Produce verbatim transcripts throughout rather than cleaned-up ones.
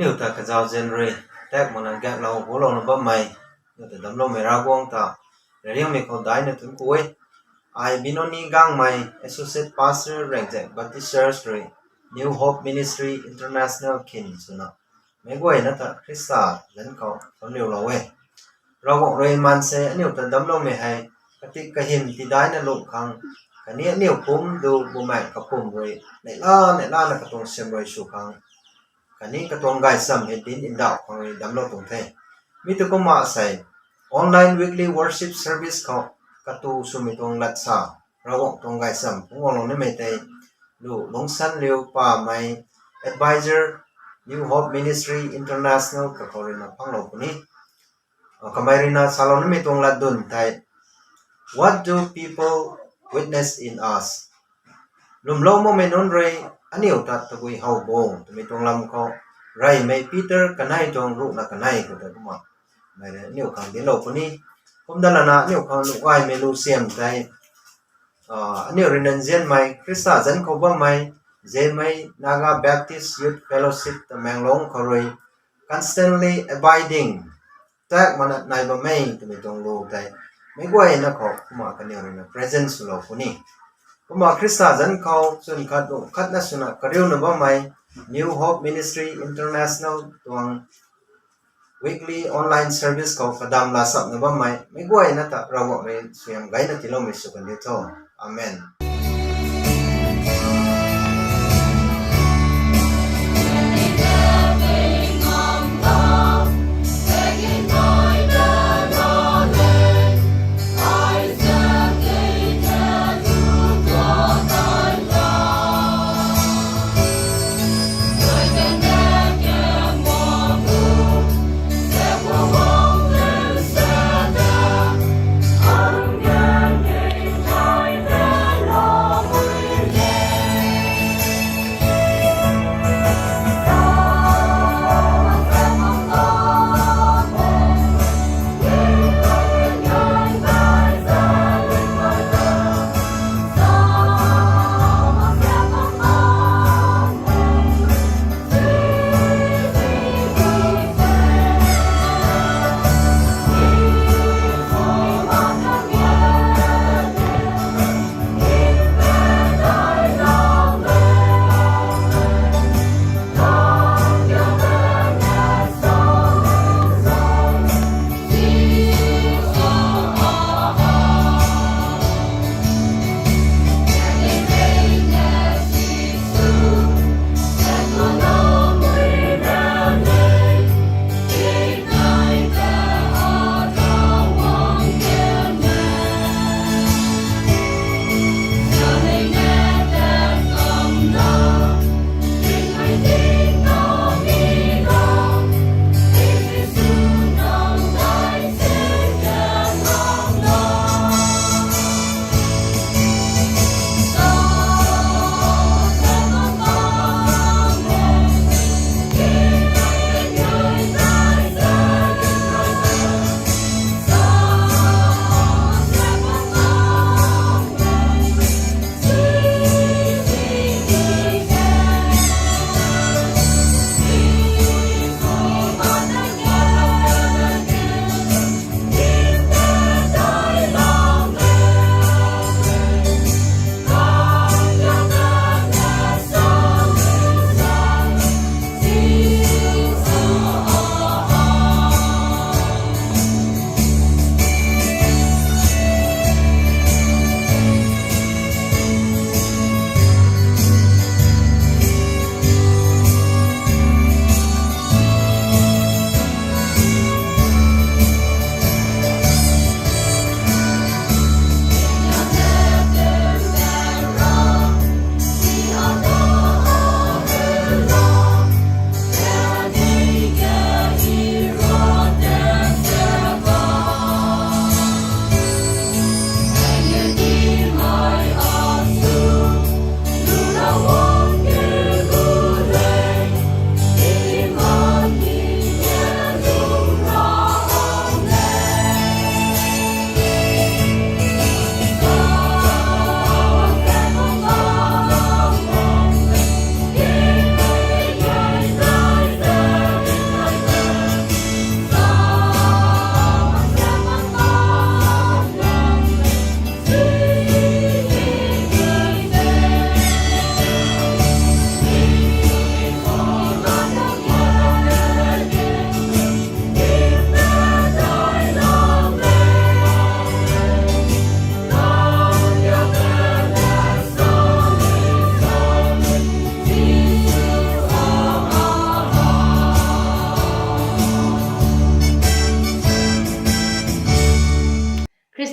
Aniu ta kazauzian rui tak mana gaeklou gulouna bammei, aniu ta damcloumei Ravguangc ta reyliangmei khou daihna thuanc ku e. Ai Binoni Gangmei, Associate Pastor Rangzek Baptist Church rui New Hope Ministry International khin swna meic guayna ta Khrista zanc khou thuanc riulou e. Ravguangc rui maansei aniu ta damcloumei hei katik kahym tidaihna lungh khang, khatni aniu pumc du bumaengh kapwm rui neihla neihlana katuang siamruai sw khang, khatni katuang gaychamv hei dinc ndauh khang rui damclou tuang the. Mi tu kumna sei online weekly worship service khou katu swmei tuang lat sa, Ravguangc tuang gaychamv phungc guanglou nimei tei lu lungsan liu pamei advisor, New Hope Ministry International kakhou ruina phanglou puni. Kamei ruina salou nimei tuang lat dun tei, What do people witness in us? Lwmlou makmei nunc rui aniu ta tabui how bo twmei tuang lam khou reymei Peter kanei tuang ruhna kanei khou tei kumna mei rui aniu khang dinclou puni. Kumna lana aniu khang nuh gaymei lu siam tei, aniu ruina nzianmei Khrista zanc khou bammei Zemei Naga Baptist Youth Fellowship Tamenglong khou rui constantly abiding, tak mana nai bammei twmei tuang lu tei meic guayna khou kumna kaniw ruina present swlou puni. Kumna Khrista zanc khou chwn khat lungh khatna swna kariuna bammei New Hope Ministry International tuang weekly online service khou kadam laa sapna bammei meic guayna ta Ravguangc rui suaihiam gayna tiiloumei sw kandiu tho. Amen.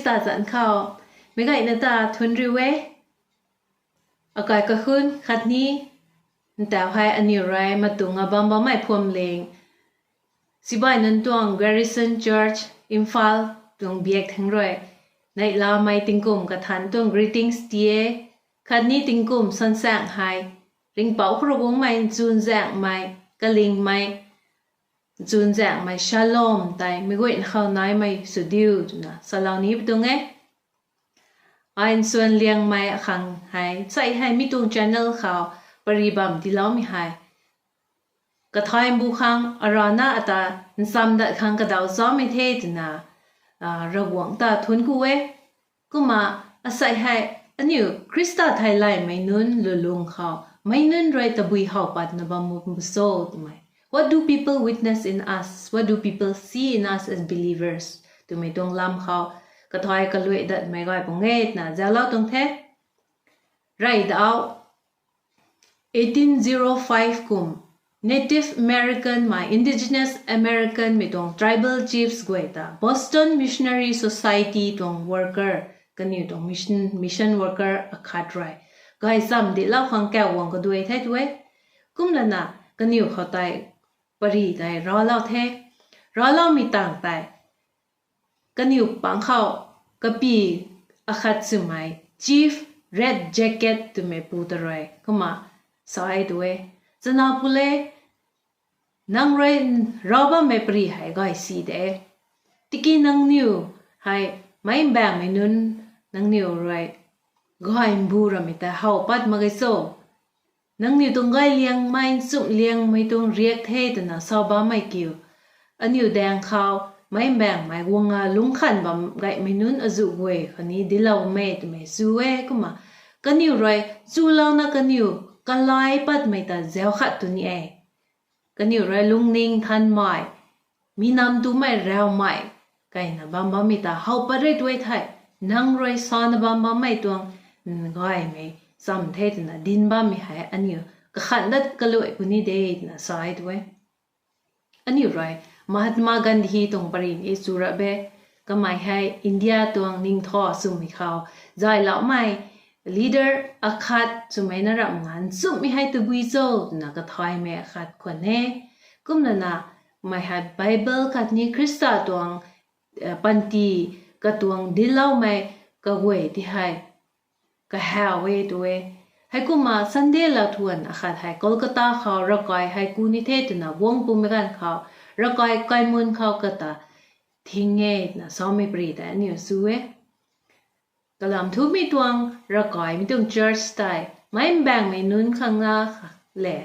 Khrista zanc khou meic guayna ta thuanc riu e. Akai kakhun khatni ntauh hei aniw rui matuang a bam bammei phuamling Sibai nunc tuang Garrison Church, Imphal tuang biak thangc rui neihlamei tingkum kathanc tuang greetings ti e. Khatni tingkum sansaeng hei ringhpouc khou rui guangmei nchunzaenghmei, kalingmei, nchunzaenghmei shalom tei meic guayna khou naimei sw diu twna salou ni pi tuang e. Ai nsuan liangmei akhang hei, sai hei mi tuang channel khou pary bam tiiloumei hei kathay mbu khang arana ata ncham dat khang kadau zaumei the twna Ravguangc ta thuanc ku e. Kumna asei hei aniu Khrista theilaymei nunc lulung khou meic nunc rui tabui how patna bam mu cho twmei, what do people witness in us, what do people see in us as believers twmei tuang lam khou kathay kaluai datmei gay pung e twna zauclou tuang the. Rey dau eighteen zero five kum Native American mei, Indigenous American mei tuang tribal chiefs guay ta Boston Missionary Society tuang worker, kaniw tuang mission, mission worker akhat rui gaychamv dihlou khang kauguang kaduai the tu e. Kumlana kaniw khou tei pary tei raclou the. Racloumei tangv tei kaniw pang khou kapy akhat swmei Chief Red Jacket twmei pu ta rui kumna sa e tu e, chana pu le, nang rui rav bammei pary hei gay si de. Tiki nangniw hei meic mbaengmei nunc nangniw rui gay mbu ramei ta how pat mak ge cho? Nangniw tuang gay liangmei, nchumh liangmei tuang riak the twna sa bammei kiu, aniw daeng khou meic mbaengmei guang a lungc khan bam gaymei nunc azuh guay khatni dinclou bammei twmei chu e. Kumna kaniw rui chulouna kaniw kalai patmei ta zauc khat tu ni e. Kaniw rui lungning thanmei, mi nam tumei raumei kayna bam bammei ta how pat re tu e thei, nang rui sana bam bammei tuang gaymei cham the twna dinc bammei hei aniw kakhan dat kaluai puni de twna sa e tu e. Aniw rui Mahatma Gandhi tuang pary ni chu rap e. Kamei hei India tuang ningtho swmei khou zayloumei leader akhat swmei na ramh nganv nchumhmei hei tabui cho twna kathaymei akhat khwan e. Kumlana mei hei Bible khatni Khrista tuang panty katuang dincloumei kaguay ti hei kahaw e tu e. Heikumna Sunday lauthuan akhat hei Kolkata khou ravkai hei ku ni the twna guang pumei ganv khou ravkai kaimun khou kata thing e twna samei pary tei aniw chu e. Kalam thumei tuang ravkaimei tuang church tei meic mbaengmei nunc khang na le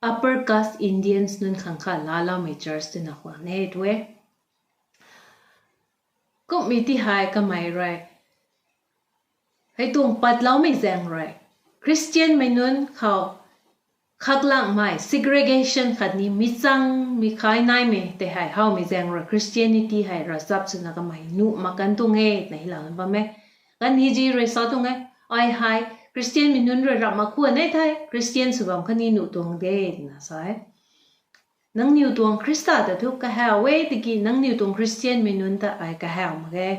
upper caste Indians nunc khang kha laaloumei church twna khwan e tu e. Kumhmei ti hei kamei rui hei tuang patloumei zaeng rui Christianmei nunc khou khaklangmei segregation khatni mi chang mi khai naimei tei hei howmei zaeng rui Christianity hei ravchap swna kamei nuh mak kan tuang e twna hilouna bam e. Gandhiji rui sa tuang e, ai hei Christianmei nunc rui ramh mak khwan e thei Christian sw bam khatni nuh tuang de twna sa e. Nangniw tuang Khrista ta thu kahaw e tiki nangniw tuang Christianmei nunc ta ai kahaw mak ge.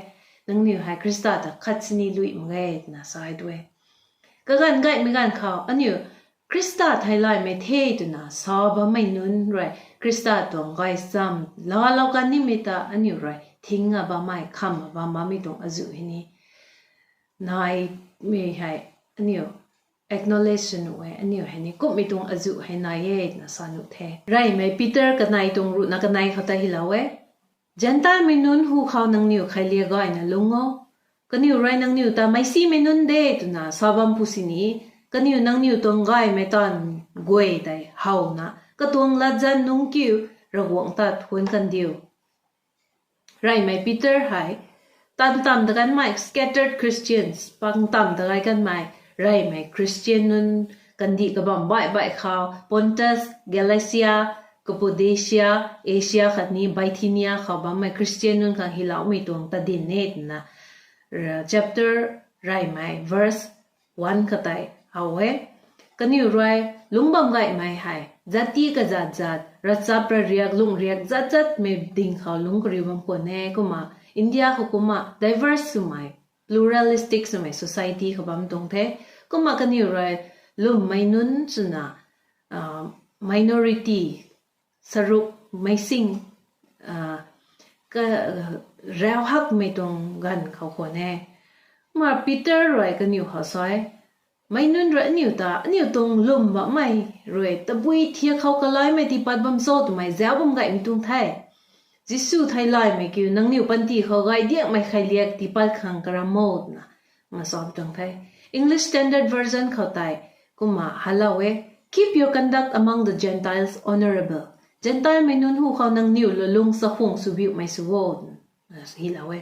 Nangniw hei Khrista ta khat sini lui mak ge twna sa e tu e. Kaganv gaymei ganv khou aniw Khrista theilaymei the twna sa bammei nunc rui Khrista tuang gaychamv laalou kan nimei ta aniw rui thing a bammei, kham a bam bammei tuang azuh hei ni naimei hei aniw acknowledge sw nuh e, aniw hei ni kumhmei tuang azuh hei nai e twna sa nuh the. Reymei Peter kanei tuang ruhna kanei khou ta hilou e, Zentelmei nunc hu khou nangniw kheiliak gayna lungc o. Kaniw rui nangniw ta meicsimei nunc de twna sa bam pu sini, kaniw nangniw tuang gaymei taanv guay tei howna katuang latzan nungc kiu Ravguangc ta thuanc kan diu. Reymei Peter hei tan tam ta kanmei scattered Christians, pang tam ta gay kanmei reymei Christian nunc kandih kabam baih baih khou Pontus, Galatia, Cappadocia, Asia khatni Bithynia khou bammei Christian nunc khang hiloumei tuang ta dinc e twna chapter reymei verse one kha tei how e. Kaniw rui lungc bam gaymei hei zati kazat zat, ravchap rariak lungriak zat zatmei ding khou lungc kariu bam khwan e. Kumna India khou kumna diverse swmei, pluralistic swmei society khou bam tuang the. Kumna kaniw rui lwmmei nunc swna minority, saruk meicing, rauhakmei tuang ganv khou khwan e. Kumna Peter rui kaniw khou sa e, meic nunc rui aniw ta aniw tuang lwm bammei rui tabui thiak khou kalaimei tii pat bam cho twmei zauc bam gaymei tuang the. Jisu theilaymei kiu nangniw panty khou gay diakmei kheiliak tii pat khang karam o twna, na sa tuang the. English Standard Version khou tei kumna halou e, Keep your conduct among the Gentiles honourable. Gentilemei nunc hu khou nangniw lulung sakhwang sw biumei sw o, na hylou e.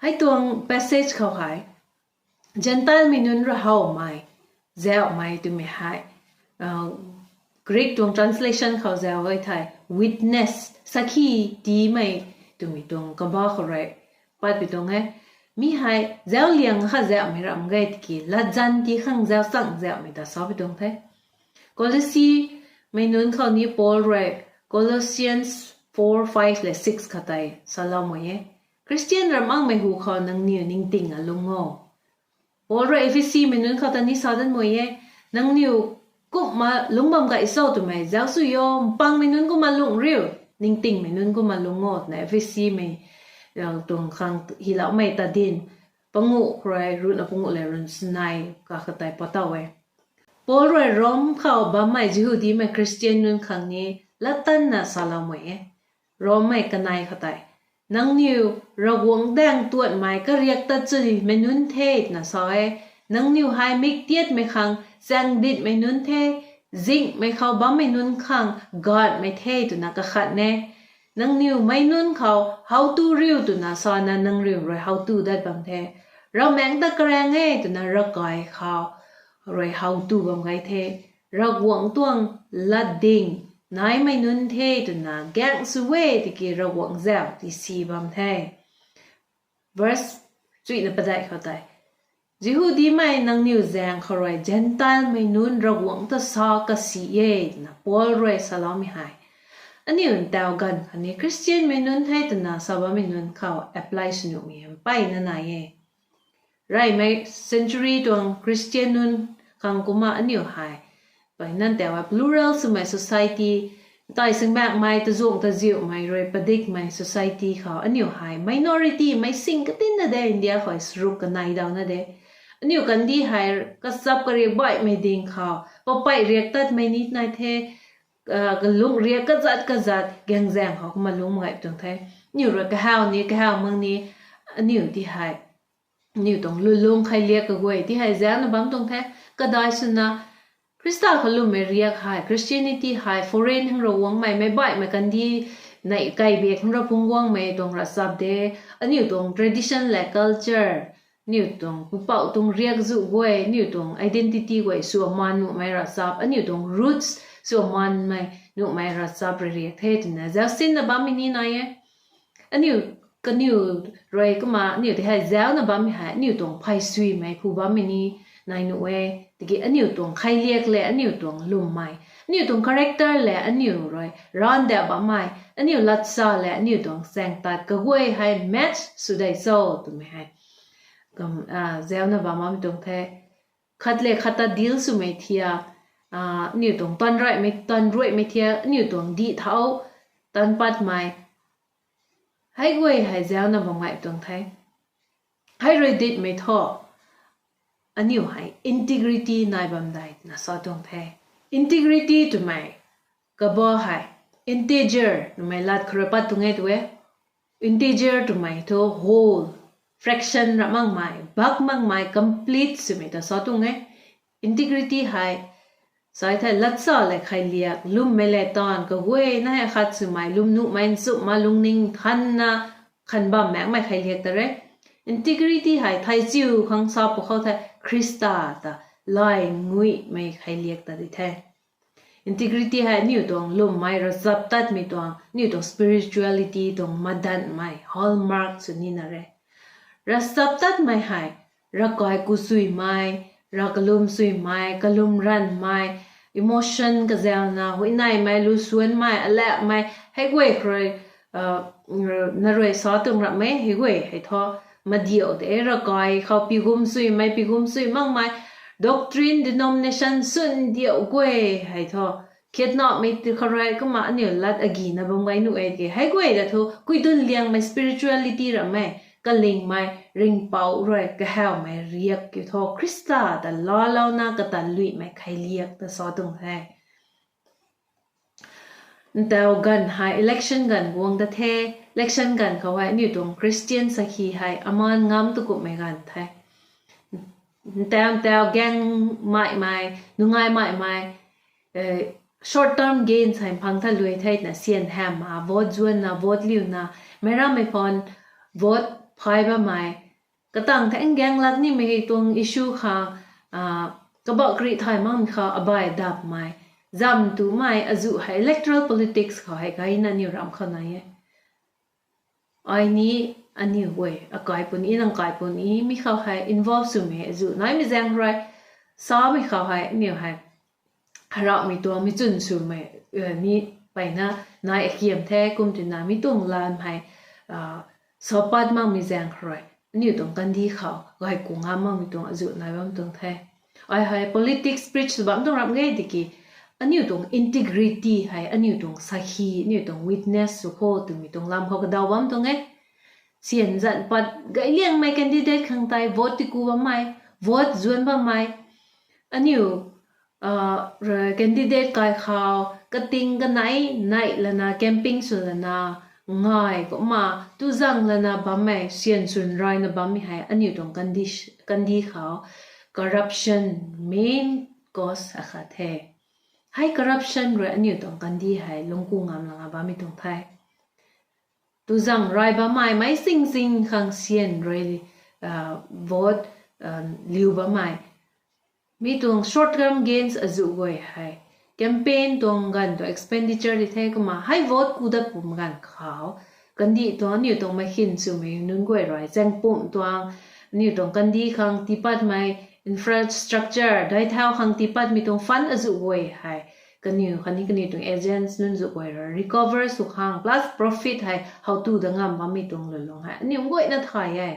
Hei tuang passage khou hei Gentilemei nunc rui howmei, zauhmei twmei hei Greek tuang translation khou zauc e thei witness, sakhi tiimei twmei tuang kaba khou rui patpui tuang e. Mi hei zauc liang kha zauhmei ram ge tiki latzan tii khang zauc chang zauhmei ta sapui tuang the. Colossiamei nunc khou ni Paul rui Colossians four, five le six kha tei saloumei e, Khristian ramangmei hu khou nangniw ningting a lung o. Paul rui Ephesimei nunc khou ta ni sa danmei e, nangniw kumna lungc bam gay cho twmei zauc sw o, mpangmei nunc kumna lungc riu, ningtingmei nunc kumna lung o twna Ephesimei tuang khang hyloumei ta din, panguh khou rui ruhna panguh le run sinei kakhatei patow e. Paul rui Rom khou bammei Jihudimei Khristian nunc khang ni lattanna saloumei e. Rommei kanei khou tei, nangniw Ravguangc daeng tuanmei kariak tat chuimei nunc the twna sa e. Nangniw hei miktiatmei khang chaengditmei nunc the, zinghmei khou bammei nunc khang ganhmei the twna kakhat e. Nangniw meic nunc khou how tu riu twna sana nangniw rui how tu dat bam the. Ravmaengc ta karaeng e twna ravkai khou rui how tu bam gay the. Ravguangc tuang latding naimei nunc the twna gaeng sw e tiki Ravguangc zauc tisi bam the. Verse chuina padeih khou tei, Jihudimei nangniw zaeng khou rui Gentilemei nunc Ravguangc ta sa kasi e twna Paul rui saloumei hei aniu ntaw ganv khatni Khristianmei nunc the twna sa bammei nunc khou apply sw nuhmei mpeyna nai e. Reymei century tuang Khristian nunc khang kumna aniu hei mpeyna ntaw e plural swmei society, tai singbaengmei, tazuang taziumei rui padikmei society khou aniu hei minority mei sing katinna de, India khou saruk kanei dauna de. Aniu kandih hei kachap kariak baihmei ding khou papei riak tatmei ni nai the, kalung riak kazat kazat gaengzaeng khou kumna lungc gay tuang the. Aniu rui kahaw ni kahaw mang ni, aniu ti hei aniu tuang lulung kheiliak kaguay ti hei zauna bam tuang the. Kadai swna Khrista khou lwmmei riak hei, Christianity hei foreign hang rui guangmei, meic baihmei kandih nei kaibiak hang rui phungc guangmei tuang ravchap de. Aniu tuang tradition le culture, aniu tuang pupouc tuang riak zu guay, aniu tuang identity guay sw aman nuhmei ravchap, aniu tuang roots sw amanmei nuhmei ravchap rui riak the twna zausinna bammei ni nai e. Aniu, kaniw rui kumna aniu ti hei zauna bammei hei aniu tuang pheysuimei phu bammei ni nai nuh e. Tiki aniu tuang kheiliak le aniu tuang lwmmei, aniu tuang character le aniu rui randauh bammei, aniu latsa le aniu tuang chaeng tat kaguay hei match sw dei cho twmei hei zauna bam bam tuang the. Khat le khat ta deal swmei thiak, aniu tuang tanruaimei, tanruaimei thiak, aniu tuang dih thau, tan patmei, hei guay hei zauna bam gay tuang the. Hei rui ditmei thu, aniu hei integrity nai bam dei twna sa tuang the. Integrity twmei kaba hei integer twmei lat khou rui pat tuang e tu e. Integer twmei thu whole, fraction ra makmei, bak makmei, complete swmei ta sa tuang e. Integrity hei sai thei latsa le kheiliak, lwmmei le taanv kaguayna hei khat swmei, lwmnuhmei nchumhna lungning thanna khan bam makmei kheiliak ta re. Integrity hei theichiu khang sa pw khou thei Khrista ta lay nguimei kheiliak ta di the. Integrity hei aniu tuang lwmmei ravchaptatmei tuang, aniu tuang spirituality tuang madanmei hallmark sw nina re. Ravchaptatmei hei ravkai ku suimei, rav kalum suimei, kalum ranvmei, emotion kazauna, huayneymei, lusuanmei, alapmei, hei guay khou rui narui sa tuang ramhmei hei guay hei thu, madiu de rakai khou pigum suimei, pigum sui makmei, doctrine, denomination swn diu guay hei thu, khiatnamei ti khou rui kumna aniu lat agina bam gay nuh e ke. Hei guay ta thu kuidunc liangmei spirituality ramhmei, kalingmei, ringhpouc rui kahawmei riak kiu thu Khrista ta laalouna kata luimei kheiliak ta sa tuang the. Ntau ganv hei election ganv guang ta the, election ganv khou hei aniu tuang Christian sakhi hei amaan ngam tu kumhmei ganv the. Ntau ntau gaeng maimei, nungai maimei, short term gains hei phang tha lui the twna syan hamh a, vote zuanna, vote liuna, meic rammei phone, vote phay bammei, katang the ngaeng lak nimei hei tuang issue khang, kabah kri thay makmei khou abai dapmei, zam tumei azuh hei electoral politics khou hei gayna aniu ramh khou nai e. Ai ni, aniu guay akai puni, nang kai puni, mi khou hei involve swmei azuh naimei zaeng rui, samei khou hei aniu hei haraumei tuang mi chwn swmei, ni peyna nai akiam the, kum twna mi tuang lam hei sapat makmei zaeng khou rui aniu tuang kandih khou gay ku ngam makmei tuang azuh nai bam tuang the. Ai hei politics preach sw bam tuang ramh ge tiki, aniu tuang integrity hei, aniu tuang sakhi, aniu tuang witness sw kho twmei tuang lam khou kadaw bam tuang e. Syan zan pat gay liangmei candidate khang tei vote tiku bammei, vote zuan bammei, aniu candidate kai khou kating kanei neih lana camping sw lana, ngai kumna tuzang lana bammei, syan swn rayna bammei hei aniu tuang kandih khou corruption main cause akhat the. Hei corruption rui aniu tuang kandih hei lungc ku ngam lana bammei tuang the. Tuzang ray bammei, meic sing sing khang syan rui vote liu bammei, mi tuang short term gains azuh guay hei, campaign tuang ganv tuang expenditure di the kumna hei vote ku dat pum ganv khou, kandih tuang aniu tuang mei khin swmei nunc guay rui zaengpumh tuang, aniu tuang kandih khang tiipatmei infrastructure, daic thau khang tiipatmei tuang fund azuh guay hei, kaniw khatni kaniw tuang agents nunc zuh guay rui recover sw khang plus profit hei how tu dat ngam bammei tuang lulung hei aniu guayna thay e.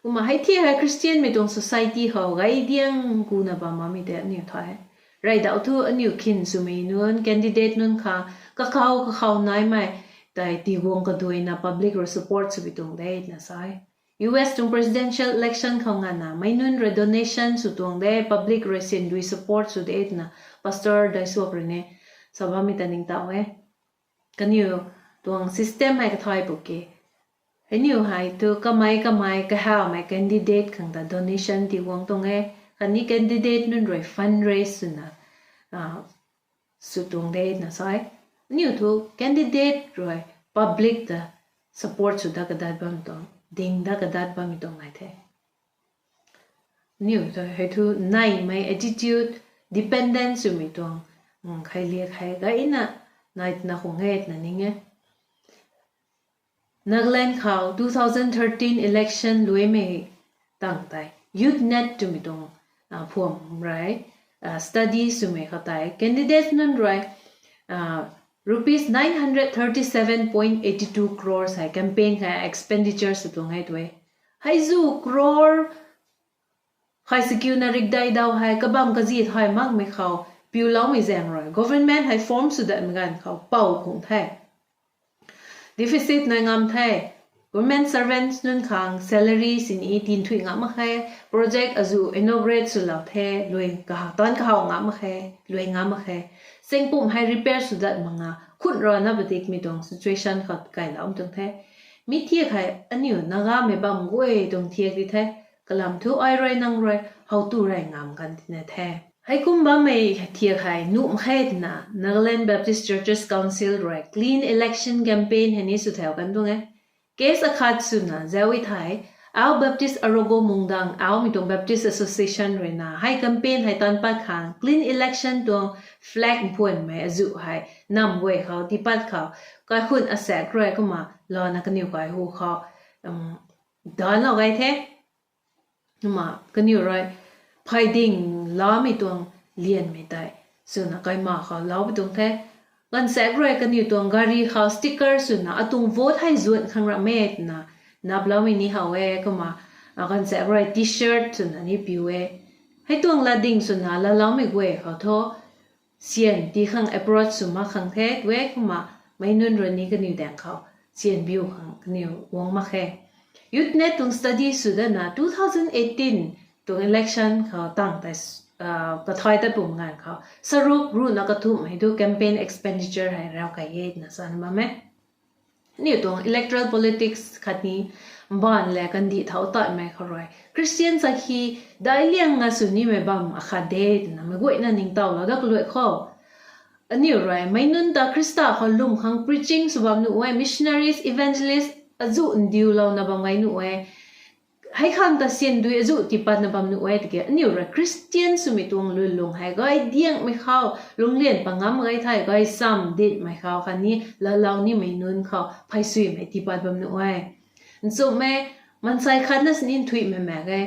Kumna hei thiak hei Christianmei tuang society khou gay diang kuna bam bammei tei aniu thay e. Raidauh thu aniu khin swmei nunc, candidate nunc khang kakhou kakhou naimei tei tiguang kaduaina public rui support swbi tuang de twna sa e. U S tuang presidential election khou ngana meic nunc rui donation sw tuang de, public rui syan dui support sw de twna pastor Daisuak rui ni sa bammei ta ningtow e. Kaniw tuang system hei kathay pw ke, hei niw hei thu kamei kamei kahawmei candidate khang ta donation tiguang tuang e, khatni candidate nunc rui fundraise swna sw tuang de twna sa e. Aniu thu candidate rui public ta support sw dat kadat bam tuang, ding dat kadat bammei tuang nai the. Aniu ta hei thu naimei attitude, dependence swmei tuang kheiliak hei gayna nai twna khung e twna ning e. Nagaland khou two thousand thirteen election luaimei tang tei UthNet twmei tuang phuam rui study swmei khou tei candidate nunc rui rupees nine hundred thirty seven point eighty two crores hei campaign hei expenditure sw tuang e tw e. Hei zu crore hei sikiuna rikdei daw hei kabam kazi thay makmei khou piuloumei zaeng rui government hei form sw datmei ganv khou pou khung the. Deficit nai ngam the. Government servants nunc khang salary sini tinthui ngam mak khe. Project azu inaugurate swlou the, lui kaha tan kahaw ngam mak khe, lui ngam mak khe. Sengpumh hei repair sw dat mak nga khun rana padikmei tuang situation khou kailoumei tuang the. Mi thiak hei aniu Nagamei bam guay tuang thiak di the. Kalam thu ai rui nang rui how tu rey ngam kan tina the. Heikum bammei thiak hei nuh mak khe twna Nagaland Baptist Churches Council rui clean election campaign hei ni sw thau kan tuang e. Case akhat swna zauc e thei, Ao Baptist Arogo Mungdang Aomei tuang Baptist Association ruina hei campaign hei tan pat khang clean election tuang flag mphuanmei azu hei nam guay khou tiipat khou kaikhun asaekc rui kumna lana kaniw kai hu khou danclou gay the. Kumna kaniw rui pheiding lamei tuang lianmei tei swna kaima khou lou pi tuang the. Ganvsaekc rui kaniw tuang gari khou sticker swna atuang vote hei zuan khang ramh e twna naploumei ni how e. Kumna ganvsaekc rui t-shirt swna ni piu e. Hei tuang latding swna laaloumei guay khou thu syan tii khang approach sw mak khang the e. Kumna meic nunc rui ni kaniw daeng khou syan biu khang kaniw guang mak khe. Youthnet tuang study sw datna two thousand eighteen tuang election khou tang tei kathay tat pum ganv khou saruk ruhna kathumh hei tu campaign expenditure hei raw key e twna sana bam e. Aniu tuang electoral politics khatni mbaanv le kandih thau tatmei khou rui Christian sakhi daic liangna sw nimei bam akhat de twna meic guayna ningtowlou dat kaluai khou, aniu rui meic nunc ta Khrista khou lwm khang preaching sw bam nuh e, missionaries, evangelist azuh ndiulouna bam gay nuh e. Hei khang ta syan dui azuh tiipatna bam nuh e. Tiki aniu rui Christian swmei tuang lwnlung hei gay diangmei khou lungclian pat ngam mak ge thei gaychamv dinhmei khou khatni laalou nimei nunc khou pheysuimei tiipat bam nuh e. Nchumhmei, maansei khatna sini nthuihmei mak ge.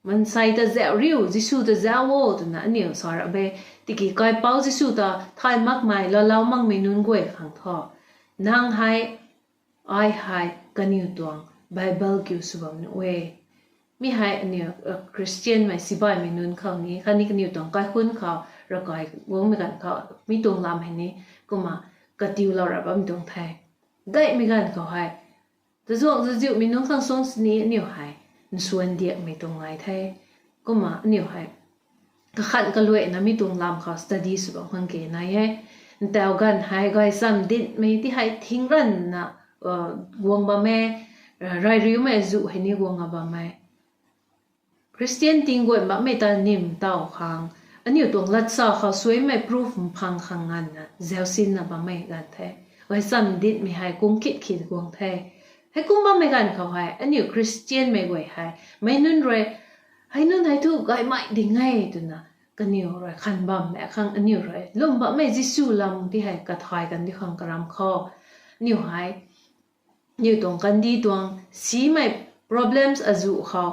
Maansei ta zauc riu, Jisu ta zauc o twna aniu sa rap e. Tiki kaipouc Jisu ta thay makmei, laalou makmei nunc guay khang thu, nang hei, ai hei kaniw tuang Bible kiu sw bam nuh e. Mi hei aniu Christianmei sibaimei nunc khou ni khatni kaniw tuang kaikhunc khou ravkai guangmei ganv khou mi tuang lam hei ni kumna katiulou rap bam tuang the. Gaymei ganv khou hei tazuangc zaziumei nunc khang suang sini aniu hei nsuan diakmei tuang nai the. Kumna aniu hei kakhan kaluaina mi tuang lam khou study sw bam khang ke nai e. Ntau ganv hei gaychamv dinhmei ti hei thing ranvna guang bam e, reyriumei azuh hei ni guang a bam e. Christian ting guan bammei ta nim taw khang, aniu tuang latsa khou suaimei proof mphang khang nganvna zausinna bammei ganv the. Gaychamv dinhmei hei kung khit khit guang the. Heikum bammei ganv khou hei aniu Christianmei guay hei meic nunc rui, hei nunc hei thu gaymei ding e twna kaniw rui khan bammei khang aniu rui lwm bammei Jisu lam ti hei kathay kan di khang karam khou, aniu hei aniu tuang kandih tuang simei problems azuh khou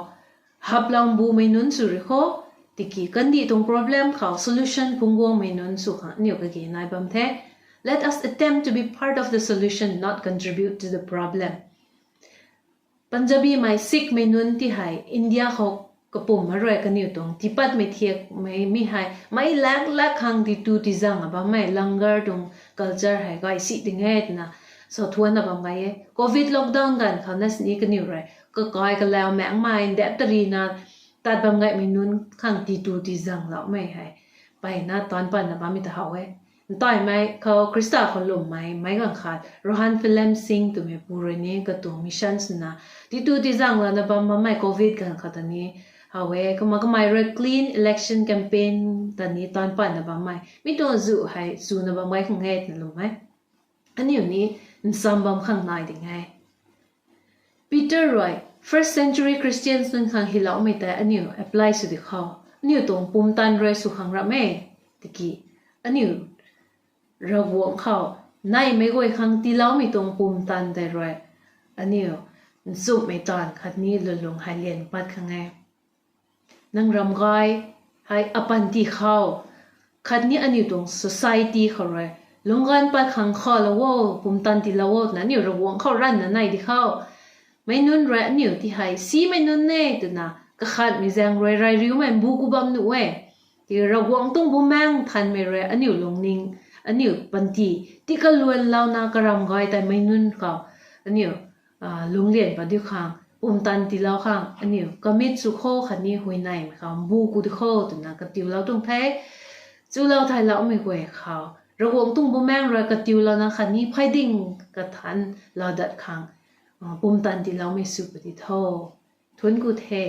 haplou mbumei nunc sw ri kho. Tiki kandih tuang problem khou solution phungc guangmei nunc sw khang aniu kage nai bam the. Let us attempt to be part of the solution, not contribute to the problem. Punjabimei Sikhmei nunc ti hei India khou kapumc rui kaniw tuang tiipatmei thiakmei mi hei meic lak lak khang titu tizang a bammei langar tuang culture hei gay si ding e twna sa thuanna bam gay e. Covid lockdown ganv khou na sini kaniw rui kakai kalau maengmei ndap tarina tat bam gaymei nunc khang titu tizangloumei hei mpeyna taanc patna bammei ta how e. Ntaimei khou Khrista khou lwmmei meic ganv khat Rohan Film Singh twmei pu rui ni katuang mission swna titu tizanglouna bam bammei Covid ganv khou ta ni how e. Kumna kamei rui clean election campaign ta ni taanc patna bammei mi tuang zuh hei swna bam gay khang e twna lwm e. Aniu ni ncham bam khang nai ding e. Peter rui first century Christians nunc khang hyloumei tei aniu apply sw di khou, aniu tuang pumtan rui sw khang ram e. Tiki aniu Ravguangc khou naimei guay khang tiiloumei tuang pumtan tei rui aniu nchumhmei taanv khatni lwnlung hei lian pat khang e. Nang ramgay hei apanty khou khatni aniu tuang society khou rui lungcganv pat khang khalou o, pumtan tiilou o twna aniu Ravguangc khou ranvna nai di khou, meic nunc rui aniu ti hei simei nunc e twna kakhanhmei zaeng rui reyriumei mbu ku bam nuh e. Tiki Ravguangc tuang Bumaengh Nthanmei rui aniu lungning, aniu panty tii kaluanlouna karamgay tei meic nunc khou aniu lungclian pat diu khang, pumtan tiilou khang aniu commit sw kho khatni huayneymei khou mbu ku di kho twna katiulou tuang the. Chulou thailoumei guay khou Ravguangc tuang Bumaengh rui katiulouna khatni pheyding kathanc lou dat khang pumtan tiiloumei sw pw di tho. Thuanc ku the.